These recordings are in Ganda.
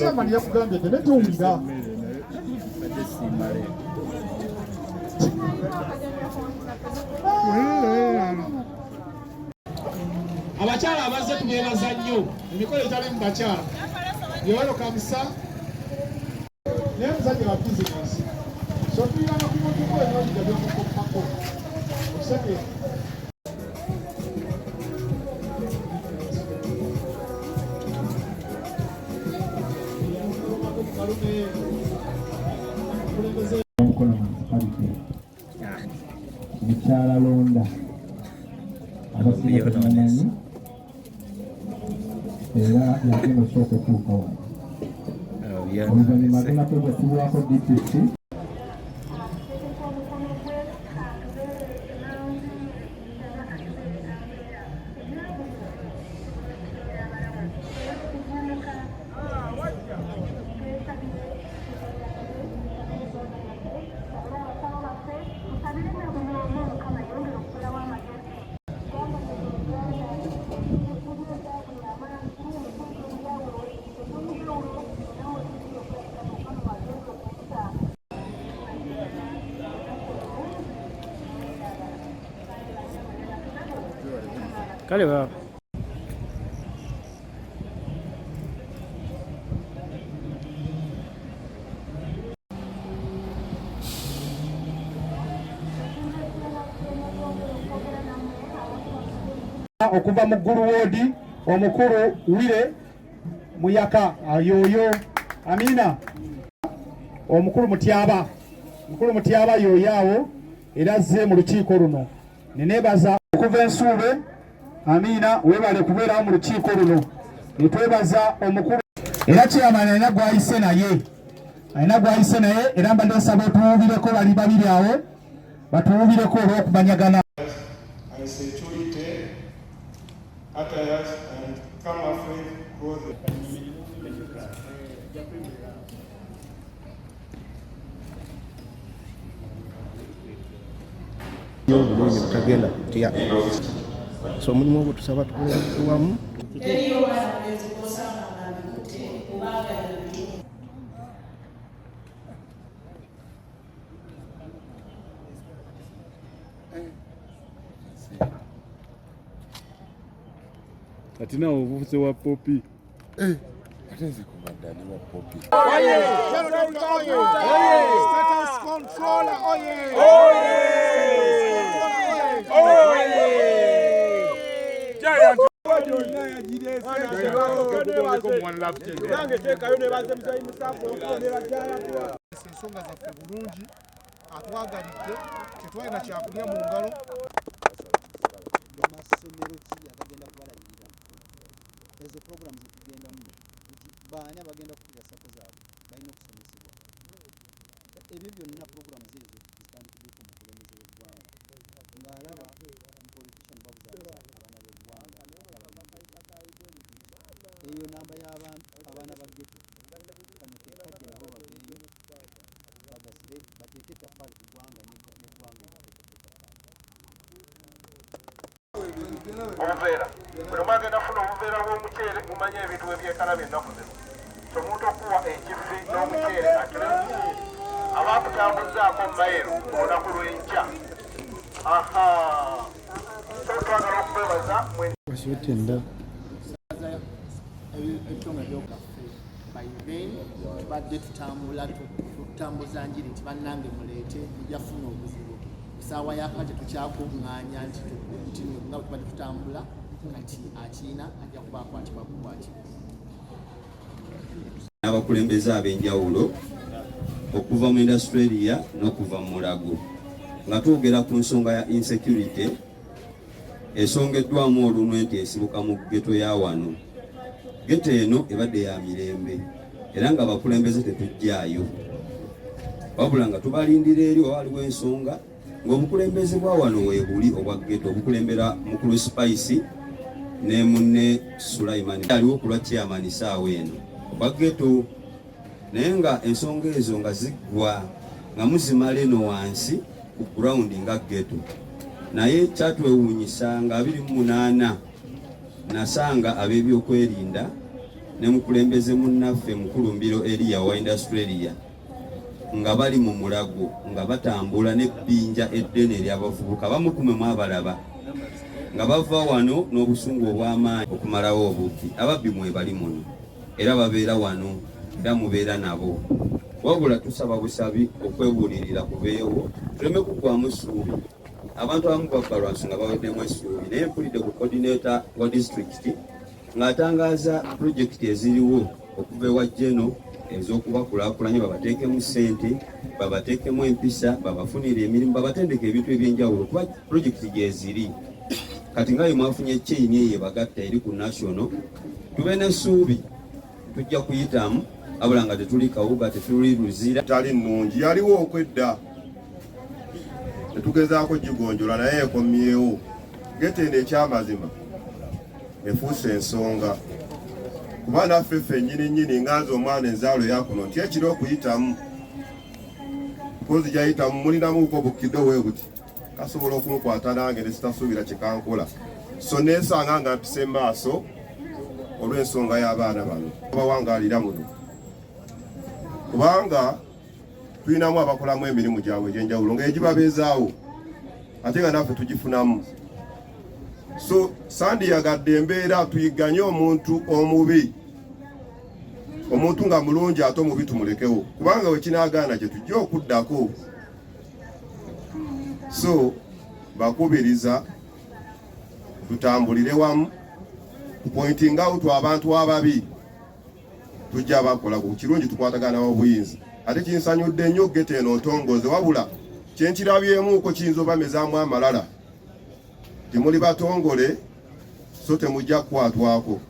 Chairman yakugambye dde naye towulira. Abakyala abazze tubeebaza nnyo emikolo etali mu bakyala. You're welcome sir. Naye muzadde wa bizinensi. So tuyamba ku muntu gwe n'oyiga by'omukoppako. Okitegeera? Omukono Municipality mukyala Londa abasinga temumanyi era yagenda osooka otuuka wano oluvannyuma agenda kwegattibwako DPC. Kale baba. Okuva mu Ggulu woodi omukulu Wire Muyaka yoyo Amina omukulu Mutyaba mukulu Mutyaba yoyo awo era azze mu lukiiko luno nenebaza okuva ensuube Amina webale kubeerawo mu lukiiko luno netwebaza omukulu era chairman alina gwayise naye alina gwayise naye era mbadde nsaba otuwuubireko bali babiri awo batuwuubireko olw'okumanyagana. And security attires and camouflage clothing. Obulungi butagenda kutya so omulimu ogwo tusaba tukole wamu. Teriyo mwana mulenzi gw'osanga ng'abikutte kubanga ebyo. Kati nawe obuvuze wa popi. Eh, ate nze kuva dda ndi wa popi. Ensonga zaffe bulungi atwagalidde tetwalina kyakulya mu ngalo. Masomero ki agagenda kubalabirira? Ezo program zetugendamu nti baani abagenda kukulira sako zaabwe balina okusomesebwa. Ebyo byonna programs ezo zitandikiddeko omukulembeze w'eggwanga ng'alaba politician babuzaabuza abaana b'eggwanga ate abali mu ghetto. Eyo namba y'abantu abaana ba ghetto kano ke kadde nabo baveeyo bagasire bateeke ettaffaali ku ggwanga n'eggwanga eriteeke ettaffaali. Obuveera buli omu agenda kufuna obuveera bw'omuceere. Mumanye ebintu bwe byekalabye ennaku zino, omuntu okuwa ekifi n'omuceere atule aba akutambuzzaako mayiro olunaku lw'enkya. Aha, so twagala okwebaza mwe Ebitongole byokaffe by then tubadde tutambula tutambuza njiri nti bannange muleete mujja kufuna obuzibu esaawa yaka tetukyakuŋŋaanya nti nti nga bwe tubadde tutambula kati akiina ajja kuba akwatibwa bukwatibwa. N'abakulembeze ab'enjawulo okuva mu Australia n'okuva mu Mulago nga twogera ku nsonga ya insecurity esongeddwamu olunwe nti esibuka mu ghetto ya wano. Ghetto eno ebadde ya mirembe era nga abakulembeze tetujjaayo, wabula nga tubalindira eri oba waliwo ensonga ng'obukulembeze bwa wano weebuli obwa ghetto obukulembera mukulu Spice ne munne Sulaiman aliwo ku lwa chairman saawa eno obwa ghetto, naye nga ensonga ezo nga ziggwa nga muzimala eno wansi ku ground nga ghetto. Naye kyatwewuunyisa nga 28 nasanga ab'ebyokwerinda Ne mukulembeze munnaffe Mukulumbiro Eriya wa Industrialia nga bali mu Mulago nga batambula n'ebbinja eddene ery'abavubuka bamukume mwabalaba nga bava wano n'obusungu obw'amaanyi okumalawo obubbi. Ababbi mwebali muno era babeera wano era mubeera nabo, wabula tusaba busabi okwebuulirira kubeewo tuleme kuggwamu ssuubi. Abantu abamu babba lwa nsonga baweddemu essuubi, naye mpulidde ku coordinator wa disitulikiti ng'atangaaza pulojekiti eziriwo okuva ewa Geno ez'okubakulaakulanya, babateekemu ssente, babateekemu empisa, babafunire emirimu, babatendeke ebintu ebyenjawulo kuba pulojekiti gyeziri. Kati nga bwe mwafunye chain eyo ebagatta eri ku national, tube n'essuubi tujja kuyitamu, wabula nga tetuli Kawuga, tetuli Luzira. Tali nnungi yaliwo okwedda tetugezaako gigonjola, naye ekomyewo. Ghetto eno ekyamazima efuuse ensonga, kuba naffe ffennyini nnyini nga nze omwana enzaalo yakuno nti ekiro okuyitamu kozi gyayitamu mulinamuuko bukido we buti kasobola okunkwata nange nesitasuubira kyekankola, so neesanga nga mpise maaso olw'ensonga y'abaana bano bawangaalira muno, kubanga tulinamu abakolamu emirimu gyabwe egyenjawulo ng'egibabeezaawo ate nga naffe tugifunamu. So sandiyagadde embeera tuyigganye omuntu omubi, omuntu nga mulungi ate omubi tumulekewo, kubanga wekinaagaana gye tujja okuddako. So bakubiriza tutambulire wamu tupointing out abantu ababi, tujja bakola ku kirungi, tukwatagana obuyinza. Ate kinsanyudde nnyo ghetto eno ntongoze, wabula kyenkirabyemuuko kiyinza obamezaamu amalala. Temuli batongole, so temujja kukwatwako.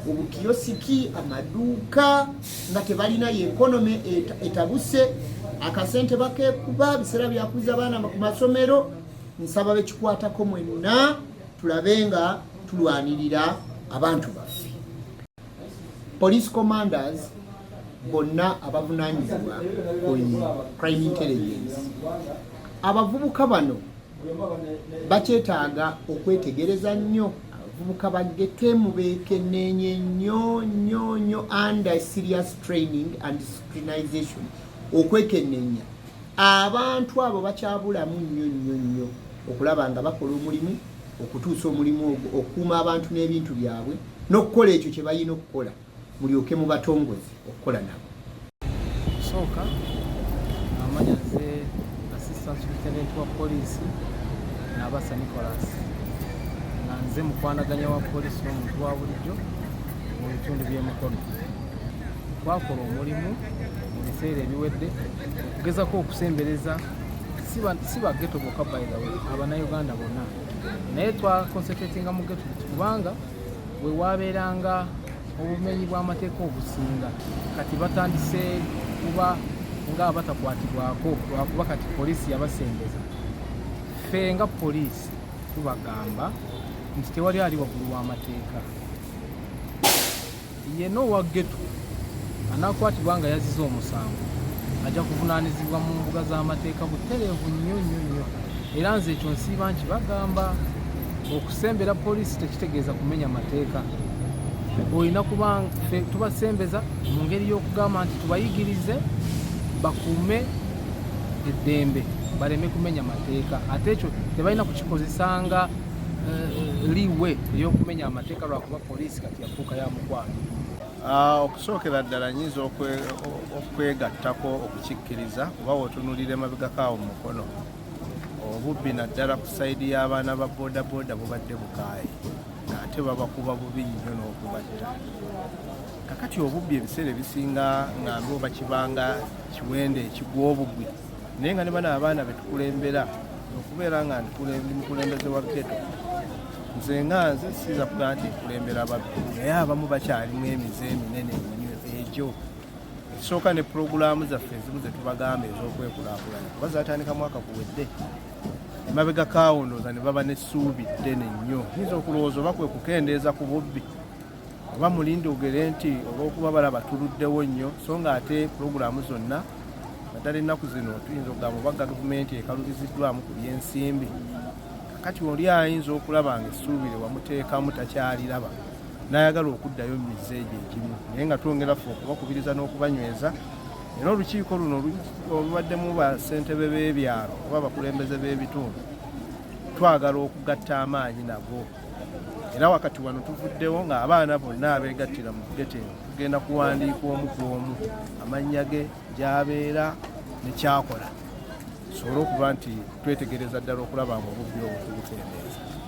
Obukiyosiki, amaduuka nga tebalina, ye economy etabuse, akasente bakekuba, biseera byakuza abaana ku masomero. Nsaba bekikwatako mwenna tulabe nga tulwanirira abantu baffe. Police commanders bonna abavunanyizibwa ku crime intelligence, abavubuka bano bakyetaaga okwetegereza nnyo. Abavubuka ba ghetto mubeekenneenye nnyo nnyo nnyo under serious training and scrutinization, okwekenneenya abantu abo bakyabulamu nnyo nnyo nnyo okulaba nga bakola omulimu, okutuusa omulimu ogwo, okukuuma abantu n'ebintu byabwe n'okukola ekyo kye balina okukola, mulyoke mubatongoze okukola nabo. Sooka amanya, nze Assistant Superintendent wa poliisi Nabasa Nicholas, nga nze mukwanaganya wa poliisi n'omuntu wa bulijjo mu bitundu by'e Mukono. Twakola omulimu mu biseera ebiwedde okugezako okusembereza si ba ghetto bokka, by the way, Abannayuganda bonna, naye twaconcentratinga mu ghetto kubanga we wabeeranga obumenyi bw'amateeka obusinga. Kati batandise kuba nga abatakwatibwako lwakuba kati poliisi yabasembeza. Ffe nga poliisi tubagamba nti tewali ali waggulu w'amateeka. Yenna owa ghetto anaakwatibwa nga yazize omusango ajja kuvunaanizibwa mu mbuga z'amateeka butereevu nnyo nnyo nnyo. Era nze ekyo nsiiba nkibagamba, okusembera poliisi tekitegeeza kumenya mateeka. Olina kuba ffe tubasembeza mu ngeri y'okugamba nti tubayigirize bakuume eddembe, baleme kumenya mateeka, ate ekyo tebalina kukikozesanga leeway ey'okumenya amateeka lwakuba poliisi kati yafuuka ya mukwano. Okusookera ddala nyinza okwegattako okukikkiriza, kuba wotunulira emabegako awo mu Mukono, obubbi naddala ku side y'abaana ba bodaboda bubadde bukaaye, ng'ate babakuba bubi nnyo n'okubatta. Kakati obubbi ebiseera ebisinga nga mbe oba kibanga kiwende ekigwa obugwi, naye nga ne bano abaana betukulembera, okubeera nga ndi mukulembeze wa ghetto, nze nga nze siyinza kugaa nti nkulembera babbi, naye abamu bakyalimu emize eminene ennyo egyo. Ekisooka, ne pulogulaamu zaffe ezimu zetubagamba ez'okwekulaakulanya, kuba zatandika mwaka guwedde emabega kaawo, ndowooza ne baba n'essuubi ddene nnyo. Nyinza okulowooza oba kwe kukendeeza ku bubbi, oba mulindi ogere nti olw'okuba balaba tuluddewo nnyo, so nga ate pulogulaamu zonna naddala ennaku zino tuyinza okugamba oba gavumenti ekalubiziddwamu ku byensimbi. Kakati oli ayinza okulaba nga essuubi lye wamuteekamu takyaliraba. n'ayagala okuddayo mu mize egyo egimu, naye nga twongera ffe okubakubiriza n'okubanyweza. Era olukiiko luno olubaddemu bassentebe b'ebyalo oba abakulembeze b'ebitundu, twagala okugatta amaanyi nago. Era wakati wano tuvuddewo ng'abaana bonna abeegattira mu ghetto eno tugenda kuwandiika omu ku omu amannya ge, gy'abeera ne kyakola, tusobole okuba nti twetegereza ddala okulaba nga obubbi obwo tubukendeeza.